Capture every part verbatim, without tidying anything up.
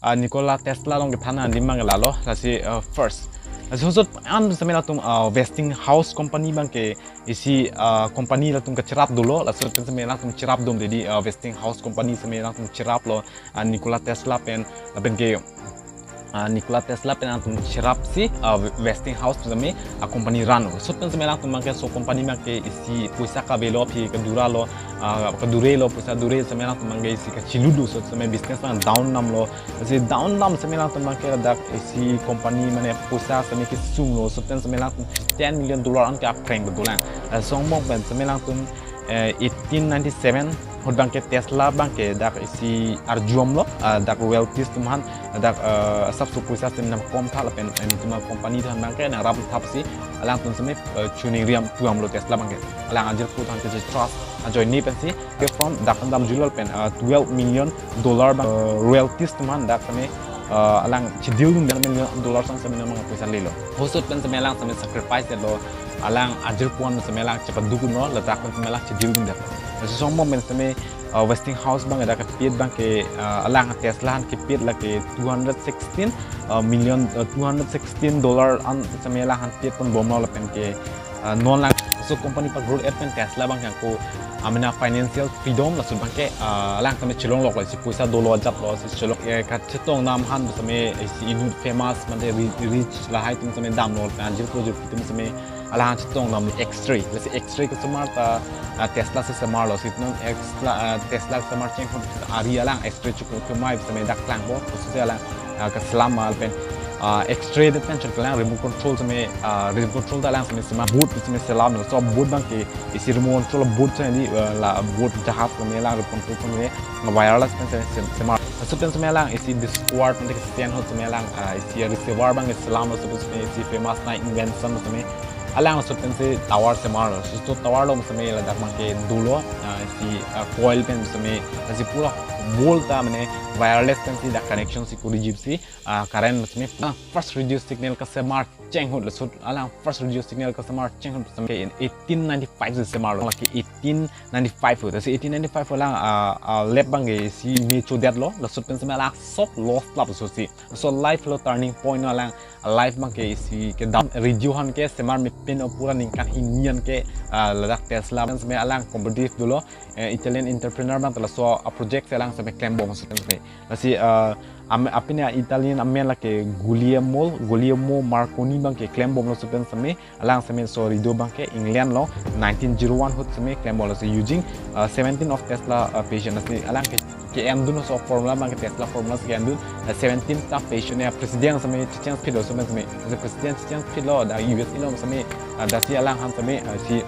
Ah, Nikola Tesla along kethan adim abang lalo, lasi, ah, first. Lasi hosot an seme latum, ah, Westinghouse company abangke isi, ah, company latum kacherap dolo, laso pen seme latum cherap dom dedi, ah, Westinghouse company seme latum cheraplo, ah, Nikola Tesla pen, lapen ke, ah, Nikola Tesla pen latum cherapsi, ah, Westinghouse seme, ah, company run. Laso pen seme latum abangke laso company abangke isi poisa kavelo aphi kaduralo, ah, kadurelo, poisa dure seme latum abangke isi kachiludu, laso seme business abang down damlo. Lasi down dam seme latum abangke ladak isi company mane poisa seme kesunglo, laso pen seme latum ten million dollar an ke aphreng kedolang. Laso angbong pen seme latum, eh, eighteen ninety-seven ahut abangke Tesla abangke dak isi arjumlo, ah, dak royalties atum aphan, dak, eh, asapso poisa seme nangkomtha lapen, eh, netum acompany aphan abangke nangrap thapsi alangtum seme, eh, choningri damlo Tesla abangke. Alang ajirpo aphan ke trust ajoine pensi ke from dak an damjulal pen, ah, twelve million dollar abang, eh, royalties atum aphan dak seme, eh, alang chedildun, twelve million dollar sang seme nang poisa lelo. Hosot pen seme alang seme sacrifice lo, alang ajirpo an seme alang chepadukdunlo, ladak pen seme alang chedildundet. Laso angbong pen seme, eh, Westinghouse abang dak kepit abangke, eh, alang Tesla aphan kepit lake two hundred sixteen, eh, million, eh, two hundred sixteen dollar an seme alang aphan pit ponbomlo lapen ke, ah, non alang laso company pa-grow-et pen Tesla abangke ako, ah, mane financial freedom laso abangke, ah, alang seme chelonglok, lasi poisa dolo ajatlo, lasi chelong, eh, kachetong dam aphan seme isi inut famous mane ri-, rich lahai atum seme damlo, lapen ajirpo ajirpi atum seme alang chetong dam X-ray, lasi X-ray kesemar ta, ah, Tesla si semarlo, lasi non Tesla, ah, Tesla kesemar cheng ahut ari alang X-ray chuklo kemai seme dak klangpo, khusus alang, ah, keselam lapen, ah, X-ray det pen chot kelang remote control seme, ah, remote control ta alang seme semar, boat seme selamlo, laso boat abangke isi remote control boat seme di, ah, la boat jahaz seme alang remote control seme wireless pen seme sem-, semar. Laso pen seme alang isi Discovery pen ke sen ahut seme alang, ah, isi reservoir abangke selamlo, laso pen seme isi famous na invention seme alang laso pen si tower semarlo. Laso tower along seme ladak abangke dolo, ah, isi, ah, coil pen seme, lasi pura whole ta mane wireless pen si dak connection si kuri jipsi, ah, current seme, ah, first radio signal kesemar cheng ahut, laso alang first radio signal kesemar cheng ahut seme in eighteen ninety-five si semarlo, lake eighteen ninety-five ahut. Lasi eighteen ninety-five ahut alang, ah, ah, lab abangke isi me chodetlo, laso pen seme alang sob loss lap laso si. Laso life lo turning point lo alang life abangke isi kedam radio aphan ke semar mepin o pura ningkan hini an ke, ah, ladak Tesla pen seme alang competitive dolo, eh, Italian entrepreneur abang ta laso a-project si alang seme klembom laso pen seme. Lasi, ah, am-, apine Italian amen lake Guglielmo, Guglielmo Marconi abangke klembomlo laso pen seme, alang seme laso radio abangke England lo nineteen zero one ahut seme klembomlo, lasi using, ah, seventeen of Tesla, ah, patient, lasi alang ke ke-endun laso formula abangke Tesla formula si ke-endun, eh, seventeen ta patient ya president seme checheng phitlo, seme seme president checheng phitlo dak U S A lo seme, ah, dak si alang aphan seme, ah, si,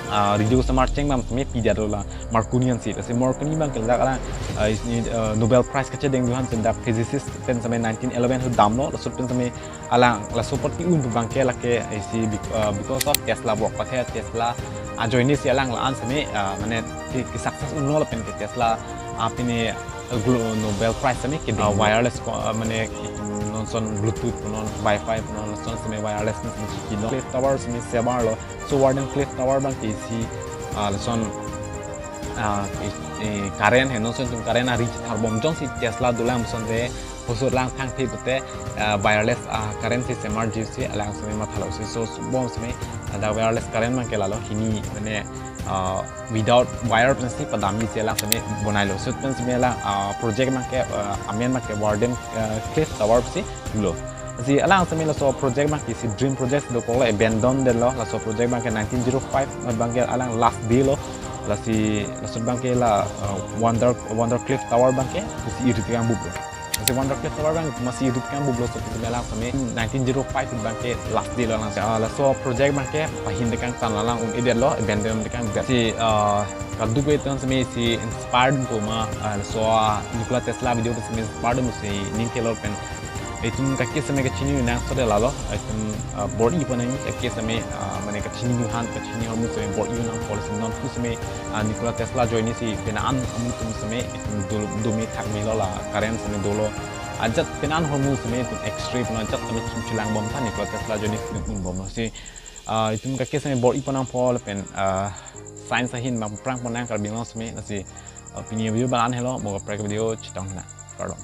ah, radio kesemar cheng abang seme pidetlo la Marconi ansi. Lasi Marconi abangke dak alang, ah, isi, ah, Nobel Prize kachedengdun aphan seme dak physicist pen seme nineteen eleven ahut damlo, laso pen seme alang laso apot ke-un abangke lake isi bec-, ah, because of Tesla work, pathe Tesla ajoine si alang la-an seme, ah, mane ke, ke-success unlo lapen ke Tesla apine, ah, glo-, Nobel Prize seme kedeng, ah, wireless ko-, ah, mane non lason Bluetooth non, Wi-Fi non lason seme wireless non seme kino. Cleft Tower seme semarlo, laso Warden Cleft Tower abangke isi, ah, lason, ah, i-, i-, current he non lason atum current ari chetharbom jongsi Tesla dolang lason te hosot alang thangthe pute, ah, wireless, ah, current si semar jipsi alang seme mathalo, lasi laso bom seme, ah, dak wireless current abangke lalo hini mane, ah, without wire pensi padamji si alang seme bonailo. Laso pen seme alang, ah, project abangke, ah, amen abangke Warden, ah, Cleft Tower si pulo. Lasi alang seme laso project abangke isi dream project dokoklo, abandon detlo, laso project abangke nineteen zero five abangke alang last day lo. Lasi laso abangke la, ah, Wonder, Wonder Cleft Tower abangke isi iri tekang buplo. Lasi Wonder Cleft Tower abang masi iri tekang buplo, laso pen seme alang seme nineteen zero five abangke last day lo alang. Ah, laso project abangke pahin tekang tan alang un-edetlo, abandon tekang buplo. Lasi, ah, kadokave atum seme isi inspired po ma, ah, laso, ah, Nikola Tesla video pen seme inspired mo si ning kelo pen itum kake seme kachini nangso de lalo, itum, ah, bor-i pon nang kake seme, ah, mane kachini aphan, kachini ahormu seme bor-i nangpo, lasi non pu seme, ah, Nikola Tesla ajoine si pena an ahormu atum seme itum dul-, dome thakmelo, la current seme dolo ajat pena an ahormu seme itum X-ray pon ajat seme chingchilangbom tha, Nikola Tesla ajoine si itum bomlo. Lasi, ah, itum kake seme bor-i pon nangpo lapen, ah, science ahin bang prang pon nang Karbi Anglong seme. Lasi, ah, pini video abang la-an helo, mo kaprek video chetong hena. Kardom.